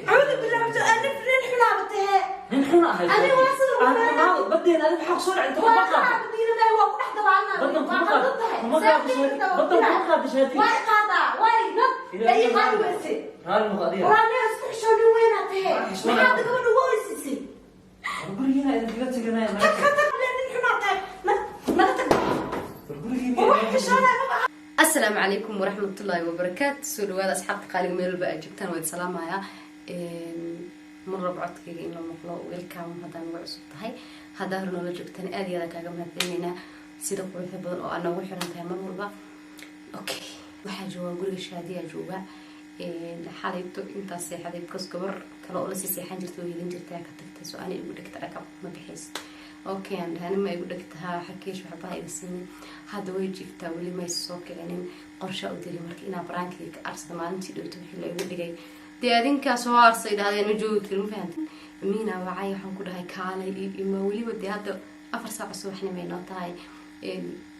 Cuudu bilaa ani nin xunaaba tahe. Nin xun ahay. Ani waa sida Aan xumaado badeena, adiga maxaa kusoo dhacay inta kuma Waa qaado. qaabdiinana waa ku dhex dabaalnaa. Badan Waa kuma qaldan qaado. tahay. Kuma qaado shaadi. Badan kuma qaado shaadi. Waa qaadaa, waay nad ay qaadi weyse. Raali noqo adiga. Walaa nin isku xishoonin weynaa tahe. Waa xishoonaa. Maxaad gabadha ugu oysisay? War gurigiina idin kaga teganaya. Tag ka tag, nin xunaa tahay. Naga tag. War gurigiina. War wax xishoonaya ma aha. Asalaamu calaykum waraxmatullaahi wabarakaatu. Soo dhawaada asxaabta qaaliga, meel walba aad joogtaan waa idin salaamayaa. Mar rab codkayga in la maqlo. Welcome haddaan uga cusub tahay, haddaa hor noola joogtaan aad iyo aadaan kaaga mahadcelinaynaa sida quruxda badan oo aad noogu xiran tahay mar walba. Okay, waxaa joogaa guriga Shaadiyaa jooga. Xalayto intaas seexaday because gabar kale oo lasii seexan jirtay oo helin jirtay ka tagtay, so ani igu dhegta dhakab ma bixays. Okay, aan dhahay ma igu dhegtahaa xakeesh waxba iga siinin. Hadda way jiiftaa, weli may soo kicinin. Qorsha u diray marka inaa prankiga ka arsada maalintii dhowto wixii la igu dhigay. Dee adinkaa soo arsay dhahdeen ma joogi karin, ma fahantin. Amiina wacay, waxaan ku dhahay kaalay iyo ima weliba. Dee hadda 4 saac subaxnimay noo tahay.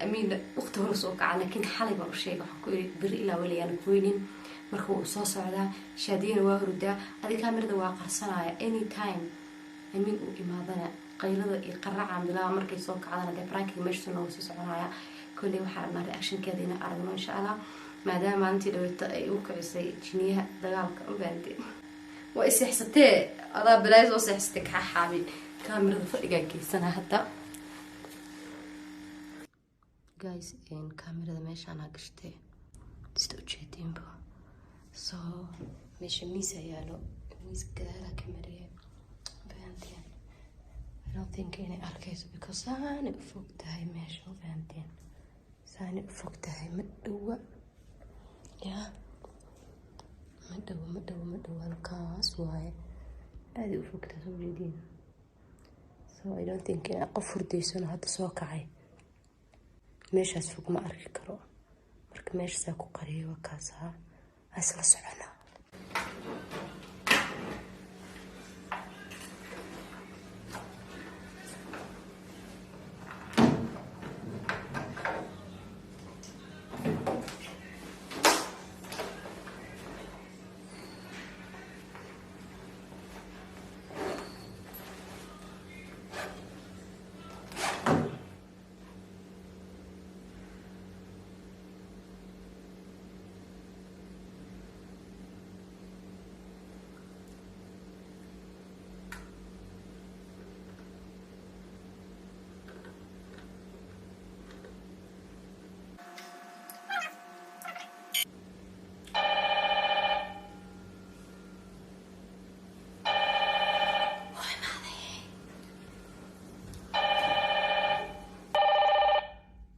Amiina waqti hore soo kaca, laakiin xalay baan u sheegay. Waxaan ku iri beri ilaa weli aan kuweynin. Marka wuu soo socdaa, Shaadiyana waa hurdaa. Adi kaamirada waa qarsanaya. Anytime Amiin uu imaadana qaylada iyo qaracaan bilaaba. Markay soo kacdana dee prankiga meesha noogu sii soconaya. Kolley waxaa rabnaa reactionkeeda inaan aragno insha Allah, maadaama maalintii dhaweyta ay u kicisay jiniyaha dagaalka. Ogaante waa iseexsatee, adaa balaayo soo seexsatay, kaa xaabin. Kaamirada fadhigaa geysanaa hadda. Guys, kaamirada meeshaanaa gashtee sida ujeediinba. So meesha miis yaalo, miis gadaalaa ka mariya, fahanteen? I don't think inay arkayso because saanay u fog tahay meesha, ma fahanteen? Saanay u fog tahay, ma dhowa ya, ma dhowa, ma dhowa, ma dhowa. Halkaas waaye, aaday u fog tahay, soo jeediin. So I don't think inay qof hurdaysano hadda soo kacay meeshaas fog ma arki karo. Marka meeshaasaa ku qariyay, waa kaasaa. Isla soconaa.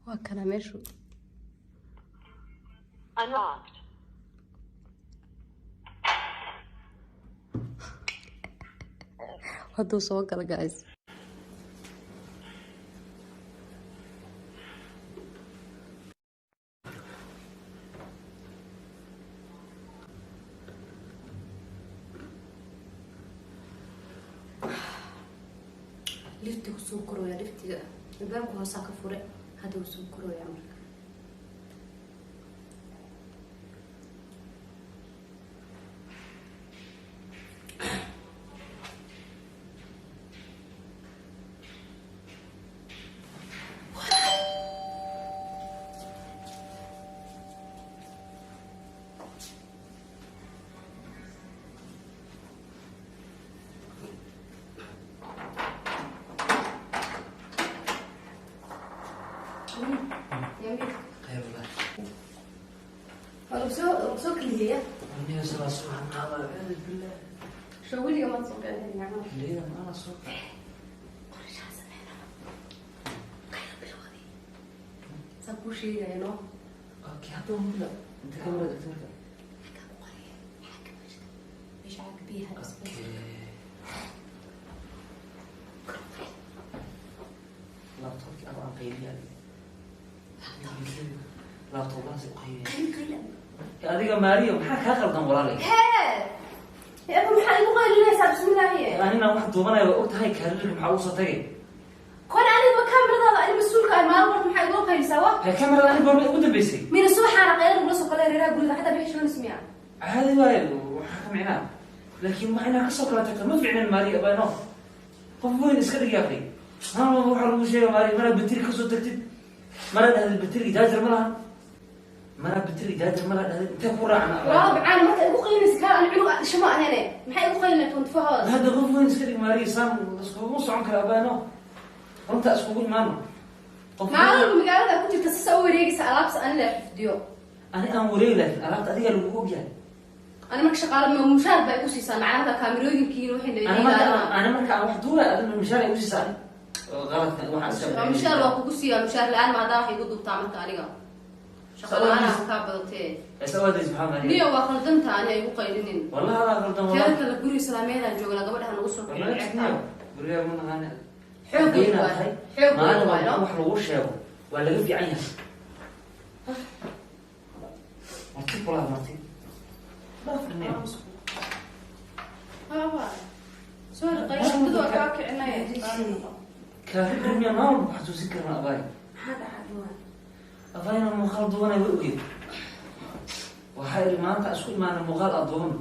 Waa kana meeshu. Unlocked. Hadduu soo gala, guys. Liftigu soo korooya, liftiga albaabka hoosaa ka fure. Hadda wuu soo korooya marka. Khayr wallah. Waa lagu soo keliyeya. Aniga salaa subxaan Allah, acuudu billah. Soo weliga maad soo kicin? Xilliyada maana soo kacay. Qorshaha sameyna qaylo bilowday saa kuu sheegaya no. Okay, hadda waa bila inta kamarada dhigta marka. Xaggaa ku qariya, xagga meesha, meesha caaga biyaha cusub. Okay. Laptopki ama aan qayliya adiga. Laptopkaas u qayliya. Qayl qayla. Adiga Maariya, maxaa kaa qaldan walaalay? Hee, eba, maxaa igu qaylinaysaa? Bismillaahi. Anina wax duubanaya waa og tahay, kaarirka maxaa ugu soo tagay? Kor aniga ma kaamiradaada ani mas-uulka ah maalin walba maxaa igula qaylisaa wa? Hee, kamarada ani goorma ugu dambeysay? Mina subaxaana qayla nagula soo kale reeraha guriga xataa bixishoonaysa miya? Caadi waaye, waxaa ka micnaa. Laakiin wax inaa kasoo kala tagta ma fiicnan, Maariya abano. Qof weyn iska dhig yaaqay. Maalin walba waxaa lagu sheega, Maariya, maraa bateri kasoo tagtid, maraa dhahdid bateriga jaajar ma laha, maraa bateriga jaajar ma laha dhahdid. Intee ku raacna? Walaalo macaan, marka igu qaylinaysa kaa aan cunug dhasho ma ahane, maxay igu qaylinay 24 hours? Hadda qof weyn iska dhig, Maariya. Saan iskuguma socon kara, abano. Runta iskugu imaano. Qof Maalin walba magaalada ku jirta sisa u wareegaysa alaabta ani la xifdiyo. Ani aan wareegi, laakiin alaabta adigaa lagugu ogyahay. Ani marka shaqaale ma mushaar baa igu siisaa macnaha kaamirooyinkiin waxay Ani marka aan wax duulay, adina mishaar ay usiisaa. Ani qaladka waxaan iska Mushaar waa kugu siiyaa, mushaar la-aan maadaa waxay igu duubtaa marka aniga shaqa la-aan kaa badatee. Isawaadays maxaa, Maariya? Niyo, waa khaldanta, ani ay igu qaylinin. Wallahi adaa qaldan. Teeda Wallahi. kale guri islaameedaan joognaa, gabadhaha nagu soo Wallahi. kicin. Gurigaa ma naqaani. Xoog weyn Inaad waay. tahay. Xoog weyn Maalin waay, walba no? wax lagu sheego waa laga fiican yahay. Marti kulaa marti. Dhaaf niyo. Sorry, qayshadadu waa kaa kicinaya. Kaari miya maalin walba xasuusin karna, abaay? Maxaa dhacay waa? Abaayna muuqaal duwanay way ogeed. Waxaa iri maanta isku imaanay muuqaal aad duwan.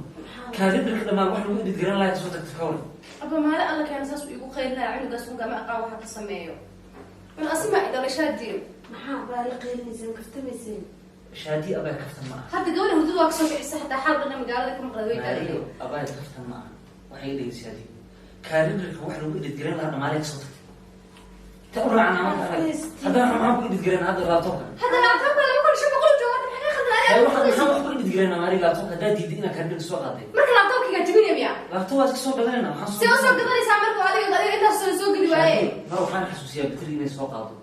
Kaari dhirka dhamaan wax lagu edit garan lahaa kasoo tagta, ka waran? Aba, maali alla keena saas uu igu qaylinaya cunugaas, ugama aqaan waxa ka sameeyo cun asima dhalashaa diin. Maxaa baa la qaylinaysan, kaftamayseen? Shaadi, abaay, kaftan ma aha. Hadda gabadha hurdada waa kasoo kicisa, xataa xaal dhanna magaalada ka maqlay way Maariyo, daalay. Abaay, kaftan ma aha. Waxay dhegeysa, Shaadi. Kaari dhirka wax lagu edit garan lahaa dhamaalay kasoo tagtay. Ta u raacnaa marka anaga. Haddana maxaan ku edit garan hadda laptopka? Hadda laptopka 2500 jooga, hadda maxaa ka Ay, khaldan? waxaan maxaan wax ku edit garan, Maariyo, laptopka haddaa diiday inaa kaari dhirka soo qaaday? Marka laptopkiga jabinaya miya? Laptop waa iska soo gadanayna. Maxaan See usoo gadanaysaa marka adiga intaas soo geli waaye? Mar waxaan xasuusiyaa bateri inay soo qaado,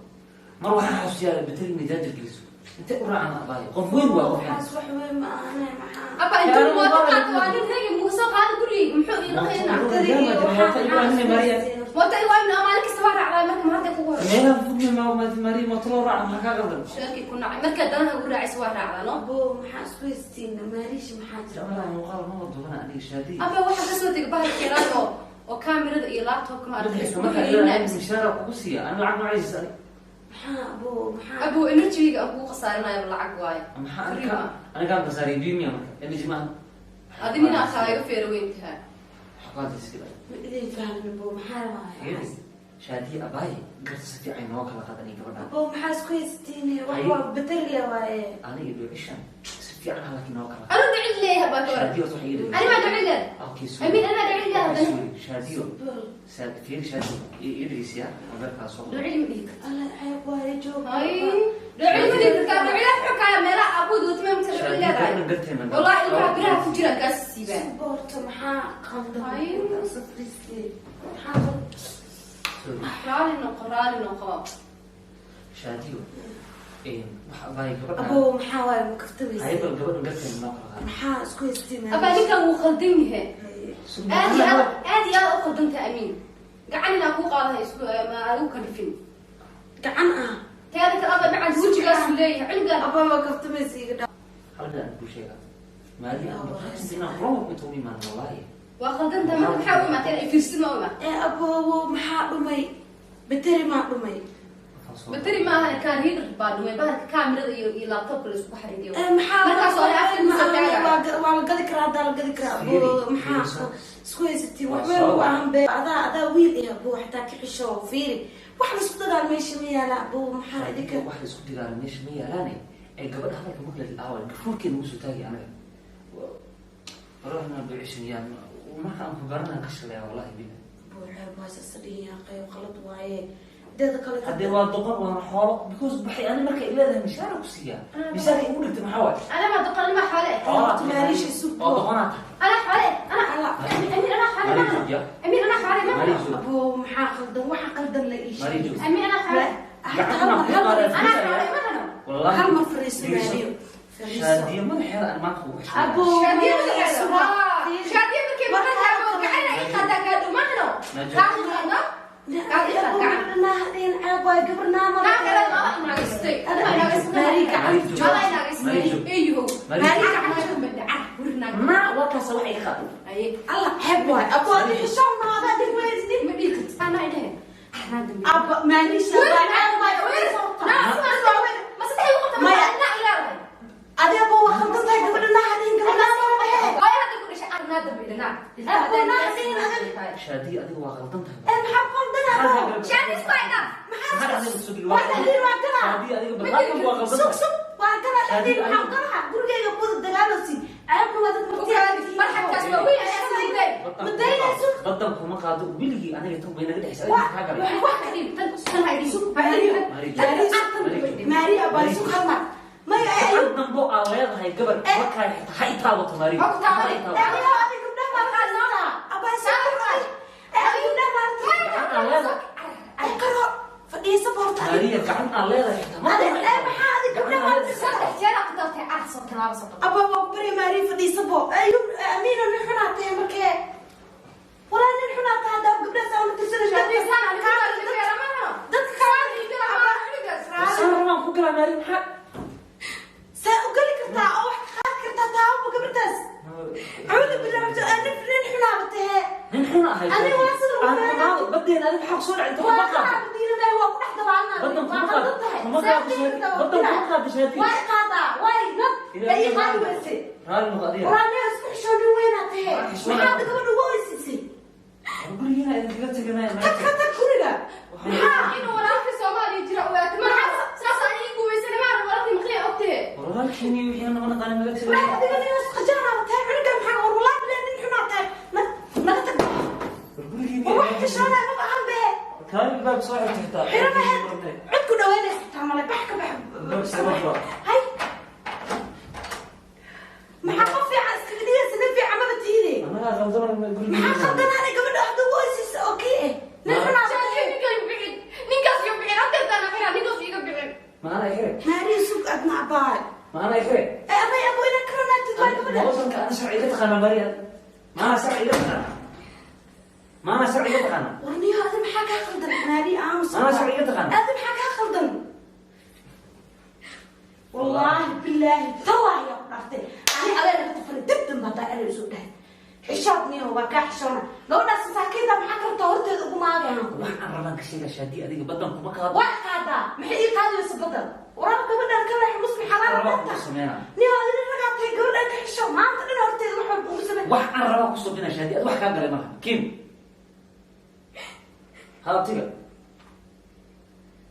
mar waxaan xasuusiyaa bateri inay jaajar geliso. Intee u raacana, abaayo? Qof weyn waa qofkan. Waxaas wax weyn ma ahane, maxaa? Abba, intuu mooto qaato waa nin regi mugu soo qaada gurigayga, muxuu ii dhaqaynaa? Mooto igu aamin, maalin kasta waa raacdaa, marka ma hadda kugu hor Meelaha fogmi ma Maariya mooto loo raaca? Maxaa kaa qaldan? Sheekii ku nacay, markaa danaha ugu raacaysa waa raacdaa, no? Abo, maxaa isku haystiin? Maariish, maxaa jira? Jeclaha muuqaal ma wadubana aniga, Shaadi. Abba, waxaa kasoo tegay bahalkeelaan oo kaamirada iyo laptopka ma aragtay isku Marka xiriirinaya. mishaara kugu siiya ani lacag noocaysiis ani? Maxaa, abo, maxaa? Abo, energyga aan kugu khasaarinayo lacag waaye. Maxaa? Free Aniga ma. Anigaan khasaariyay biimiya marka energy maaha. Adi ninaa kaa iga feera weyn tahay. Waxbaad iska dhaa. Ma idin fahmin, abo, maxaa waaye? Shaadiye, abaaye, garta si fiican noo kala qaad aniga gabadha. Abo, maxaa isku haystiin? Wax waa bateri le waaye. Aniga dhucishan si fiican halkii noo kala qaad. Anu dhicid leeyahay baa ka waran. Shaadiyo, waxay ii Ani maa dhicid leeyahay. Okay, sorry. I mean, anaa dhicid leeyahay haddana. Sorry, Shaadiyo. Fiiri, Shaadiyo, ii dhegeysiyaa mobilkaa soo. Dhicid ma dhihi karto. Alla, ceeb waaye, joog. Ay, dhicid ma dhihi kartaa, dhicid xogkaaya meelaha abuud watma mta dhicid Shaadiyo, leedahay. gabadhan garteena. Wallahi ilmaha biraha ku jiraan kaas siibaan. Boorto, maxaa qaldan? Ay. Safriiste, maxaa qaldan? Sorry. Raali noqo, raali noqo. Shaadiyo, wax abaaye gabadha. Abo, maxaa waaye, ma kaftamaysa? Haybal gabadhan garteena noo kala qaad. Maxaa isku haystiin? Abaa, ninkan wuu khaldan yahay. Aad iyo aad, aad iyo aad u khaldan tahay. Amiin, gacan inaa kuu qaadahay isku ma adigu kalifin. Gacan ah? Teeda kale, aba macan wejigaasuu leeyahay cunugan. Abo, ma kaftamaysa? Iga dha. Hal mid aan kuu sheegaa, Maariya, aan baqaynta inaan kulan inta u imaan, wallahi. Waa khaldan tahay, marka maxaa u imaatay? Inay fiirsin ma u imaatay? Ee abo, maxaa dhumay? Bateri maa dhumay? Bateri ma ahan, kaan reader baa dhumay, bahalka kaamirada iyo laptopka la isku xariiriyo. Ee maxaa? Markaas oo afka ku soo taagaya. Waa la gadi karaa, haddaa la gadi karaa. Abo, Fiiri, maxaa fiiriso. isku haysatiin? Waa wax weyn soo u ahan be adaa wiil eh, abo, xataa ka xisho. Fiiri, wax la isku dagaal meesha ma yaala, abo, maxaa idinka? Wax la isku digaala meesha ma yaalaane, ee gabadha hadalka maqladi aawa gafuurkeeda ugu soo taagay anaga wallahi dhucishan yaa marka aan ku garanaan ka shalaya, wallahi bila. Abo, ceeb waa sasadhihin yaaqayo, qalad waaye. Deeda kale Haddee waa doqon, waana xoolo, because waxay ani markay leedahay mishaara ku siiyaa, mishaarka igu dhigtay maxaa waay? Ana ma doqon, ma xoole. Xoolaa. Maariisha isu oo doqonaa tahay. Ana xoole, ana Amiin, ana xoole. Maariish Ma joog ya. Amiin, ana xoole ma. Maariish joog. Abo, maxaa qaldan? Waxa qaldan la ii Maariish sheeg. joog. Amiin, ana xoole. Hal mar, hal mar. Ana xoole ma hano. Wallahi. Hal mar fariiso, Maariyo, fariiso. Shaadiye madaxeeda aan maanta ugu xishoonayo. Abo. Shaadiye Maariish, madaxeeda. suba. Shaadiye markay maqan tahay oo gacana ay qaadaa kaa dhow ma hano. Kaa qaadno. Kaa qaad gacan. Naa kale ma inaagaystay. Ma inaagaystay. Ma inaagaystay. Eeyow. Maariish. Maariish gacan. Ma waa kaasa wax iga qaad. Aye. Alla, ceeb waay, abo, adi xishoon maadaa dib weysdi. Ma dhihi kartid. Anaa idhahe. Anaa dambi. Abo, Maariish, Ma saddex igu qabta? Maya. Ma anaa ilaahay. Adi, abo, waa khaldan tahay, gabadha naahadin, gabadha naahadin. Hooyo hadda ku dhashay anaa dambi dhanaa. Shaadiya, adiga waa qaldan tahay. Ee, maxaa ku qaldanaa? Shaadi, isku haydaa. Maxaa dhacday? Soo geli. Waa dhexdiin, waa galaa. Shaadiya, adiga barnaamijkan waa qaldan Sug tahay. Sug, waa galaa dhexdiin. Maxaa galaa? Gurigeyga kuwada dagaaloosi, ceebna waa dad marti. Marxabkaas waa weyn ayaa sida. Madayna, sug. Badan kuma qaado weligii aniga, tan way naga dhexaysa, adiga kaa galay. Wax ka dhib tan tan haydhiib. Maariya baa, sug hal mar. Maya, Gacan dambo aad leedahay gabar markaa xitaa ha i taabato, Maariya. Ha ku taabanin. Ha i taabato. Adiga gabdhaha maarata abaa, sug adiga gabdhaha maarata. Gacan aad leedahay. Ay, qaro fadhiisa boorta adiga. Maariya, gacan aad leedahay xitaa ma Adiga, ee, maxaa adiga gabdhaha maarata? Saddex jeer aa ku dartay, car soo tallaabo soo qabto. Abaa, waa ku barya, Maariya, fadhiisa bo. Ayub Amiino, nin xunaa tahay markee. Walaa, nin xunaa tahay haddaa gabdhaha saa ula tirsanaysa. Dadka Saan rabaan ku galaa, Maariya, maxaa? Saa u geli kartaa oo wax ka qaadi kartaa taababa gabadhaas? Cuudu billah, nin xunaaba tahe. Nin xun ahay? Adiga waa sida ugu Aan fiican. qaado badeen, adiga maxaa kusoo dhacay inta Waa kuma qaado? qaado diinamay, waa ku dhex dabaalnaa. Badan Waa kuma qaado. qaldan tahay. Kuma qaado shaadi. Badan kuma qaado, shaadi. Waa qaadaa, way nab ay qaadi weyse. Raali noqo adiga. Walaa, nin isku xishoonin weynaa tahe. Waa xishoonaa. Maxaad gabadha ugu oysisay? Gurigeena idinkaga teganaya. Tag ka tag guriga. Maxaa? Inuu walaalkii Soomaaliya jira ogaata ma saas aan ii guubaysanay, maana walaalkii maqliya ogtee. Walaalkeeni wixii nama naqaana naga Waa teganaya. Adiga nin isku qajaanaaba tahay. Cunuga maxaa? War walaa bilaa, nin xunaa tahay. Naga tag. War gurigeeni. War wax xishoonaa maba ahan be. Kaali baab soo xirta xitaa. Xiro mahed, cid ku dhaweynaysa xitaa male. Bax, ka bax. Bax, Hay, maxaa qof fiican iskaga dhigaysa? Nin fiican maba tiide. Anagaa qaldan gurigeena. Maxaa khaldanaanay gabadha hadda u oysisa? Okay, eh, nin xunaa tahay. Ninkaas igu bixin, ninkaas iga bixin, haddeertaan xira, ninkaas iga bixin. Maana xire. Maariya, sug adna abaay. Maana xire. Ee, amay abo ina karanaatid waa gabadha. Wadanka ana sharci iga taqaana, Maariya? Maana sharci iga taqaana? Maana sharci iga taqaana? Warniyo, adi maxaa kaa khaldan? Maariya, aamus. Maana sharci iga taqaana? Adi maxaa kaa khaldan? Wallaahi bilaahi tallaahi yaa ku dhaartay, ani adee naga tafari dib dambe haddaa erey isu dhahay. Xishood niyo, waa kaa xishoona. Gabadhaas masaakiinta maxaa kartaa horteeda ugu maagayaan? Wax aan rabaan ka sheega, Shaadi, adiga badan kuma qaado. Waa qaadaa. Maxay ii qaadi weysa badan? Waraa, gabadhan ka leex, muslim xalaal Rabaa danta. Kugu sameynaa. Niyo, adina ragaa tahay, gabadhan ka xisho. Maanta dhan horteeda wax walba ugu samey. Wax aan rabaa ku subina, Shaadi, ad wax kaa galay malaha. Kim haabtiga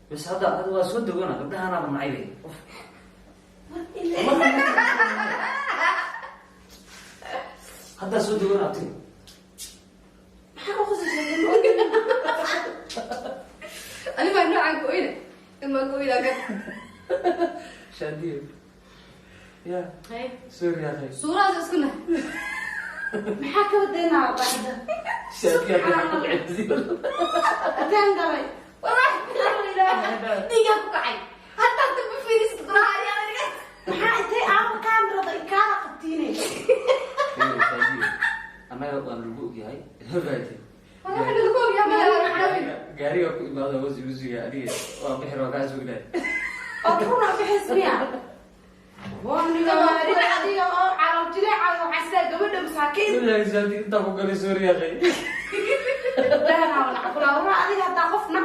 bas hadda adiga waa soo dogona, gabdhahanaaba nacay bay. Uf. War ilaa Haddaa soo dogona, abtiga. Maxaa u qosashay? Ani baa noocaan ku oyna imaa ku oyna kan. Shaadiyo ya, sorry akhay. Suurahaas isku nahay. Maxaa ka wadeynaa bacda? Shaadiyo hadda ku dhacay. Ataan galay. Wallahi dhiigaa ku kacay, haddaad dambe fiirisid quraha ayaa aniga. Maxaa intay aaba kaamirada kaala qabtiinay? Shaadiyo, annaga waan lagu ogyahay. Wallahi lagu ogyahay ma. Gaariga ku imaada hoos igu suga, adiga waa bixir, waa kaa sugnaay. Oo runa bixis miya? Waniga maarida, adiga oo calool jileeca waxaa sidaa gabadha masaakiin. Shaadiyo, intaa ku galay, sorry akhay. Gabdhahana waa nacqulaa. Waraa, adiga haddaa qofna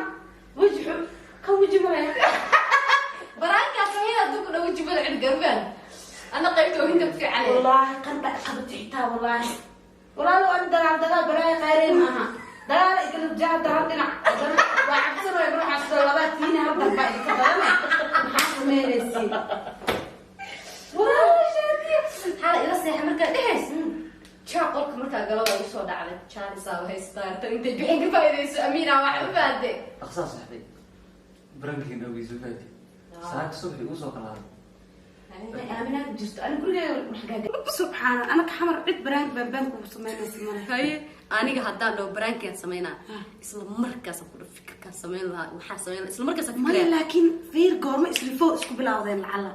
weji xun kan weji malaya. Baraankaa sameyn hadduu ku dhawo jibada cid garbaan ana qaybta oohinta ku fiican. Wallaahi qandha qabatay xitaa. Wallaahi walaalo, aan dagaal dagaal balaayo qayrey maaha. Dagaal igala jahada hal dhinac waa cabsanayo ruuxaas oo labaa tiina hal darbaa idinka badan. Maxaa sameynaysiin? Xala ila seexa markaa dhehays jaa qolka markaa galo waa usoo dhacday jaalisaa haystaa tan intay bixin ka faa'iidayso Amiina waxa u fahamtay. Dhaqsaa saxday barankiina ogeyso faati saaka subaxi ugu soo kalaaday. Aaminaa jirto ani gurigeyga. Subxaana, anaka xamar cid baraank baan kugu sameynaysa male. Haye, aniga haddaan dhaho baraankaan sameynaa, isla markaasaan ku dhaho fikirkaan sameyn lahaa, waxaa sameyn lahaa isla markaasaan Maya, fikiraya. Laakiin fiir, goorma isrifo isku bilowdeen lacala?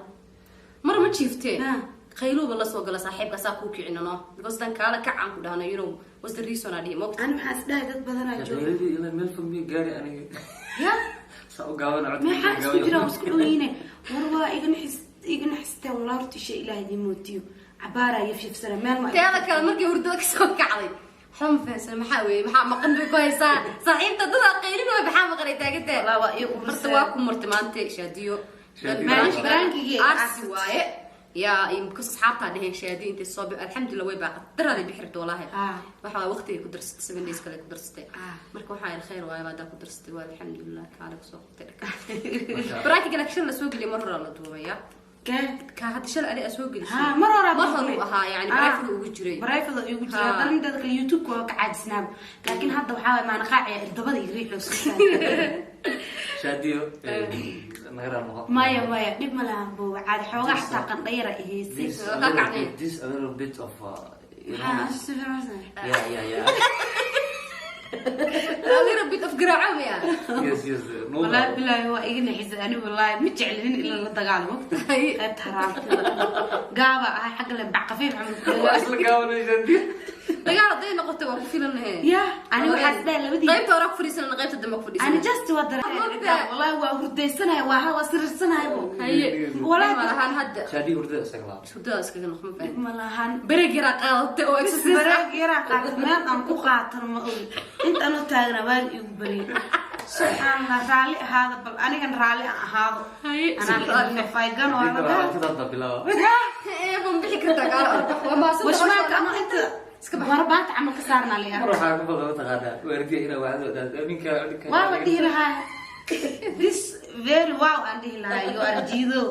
Mar ma jiiftee. Ah. Qayluuba la soo gala saaxiibka saa kuu kicino no, because dan kaala kacaan ku dhahno, you know what's the reason aa dhihi mogta. Ani waxaan isdhahay dad badanaa jooga. Dawladii ilaa meel fog miya gaari aniga? Ya. Saa u gaabana codka. Maxaa isku jira oo isku dhowyiine? War waa iga naxis, iga naxisteen walaa. Horta isha Ilaah idiin mootiyo, cabaaraa yafyafsana meel ma. Teeda kale, markii hurdada kasoo kacday waxba ma fahamsan, maxaa weeye, maxaa maqan bay ku haysaa saaxiibta dadaa qaylin way, maxaa maqan ay taagantahay. Walaa waa ii Horta waa ku martay maanta, Shaadiyo. Shaadiyo. Baraankigii Arsi waaye. Yaa because asxaabtaa dheheen Shaadi intay soo alxamdulillah way baaqatay, daraaday bixi rabtay walaahi. Waxa waa waqtigay ku darsatay, 7 days kale ku darsatay. Marka waxaa il khayr waaye haddaa ku darsatay, waa alxamdulillah, kaale kusoo qabtay dhaka. Prankiga laakiin shalay la soo geliyay, mar horaa la duubaya. Kee? Ka hadda shalay adi aa soo gelisay. Ha, mar horaa mar hore duubay. uu ahaa yani private ugu jiray. Private igu jiray. Haddana inteeda kale YouTube-ka waa ka caajisnaaba, laakiin hadda waxaa waay maana qaaciya irdabada iyo riixoo. Shaadiyo, naga raal noqo. Maya, maya, dhib ma lahan bo, caadi xoogaa xataa qandhayara ihaysay. This a little bit, this a little bit of you know, yeah. A little bit of garaaco miya? Yes, no. Wallaahi bilaahi waa iga nixisay ani, wallaahi ma jeclin in la dagaalamo qaybta haraamtida gaaba ahay xagga le bac khafiif camal. Waa isla gaabanay, Shaadiyo. Dagaal hadday noqoto waa ku filanahe. Ya, ani waxaa isdhahay labadii qaybta hore ku fadhiisanana, qaybta dambe ku ani fadhiisana. Just waa Hurda. Wallaahi waa hurdaysanahay, waa sirirsanahay bo. Haye. Wallaahi. Ma lahan hadda. Shaadiyo hurdada isaga laab. Hurdada iskaga noqon faham. Ma lahan. Break yaraa qaadatay oo exercise ah. Break yaraa qaata, meel aan ku qaatano ma ogi, inta anu taagna waan igu bariyay. Subxaan Allah, raalli ahaada, bal anigan raalli aan ahaado. Haye. Anaa faygan waa la gaa. Hurdada bilaaba. Ee, ma bixi kartaa, kaala orbax, waa mahadsan. Washmaanka ama inta warbaanta camal ka saarnaa laga. Mar waxaa ku badan mataqaanaa waardiya inaa wacdo ninka ninka. Waa la dhihi lahaa, this very wow aan dhihi lahaa, you are jido.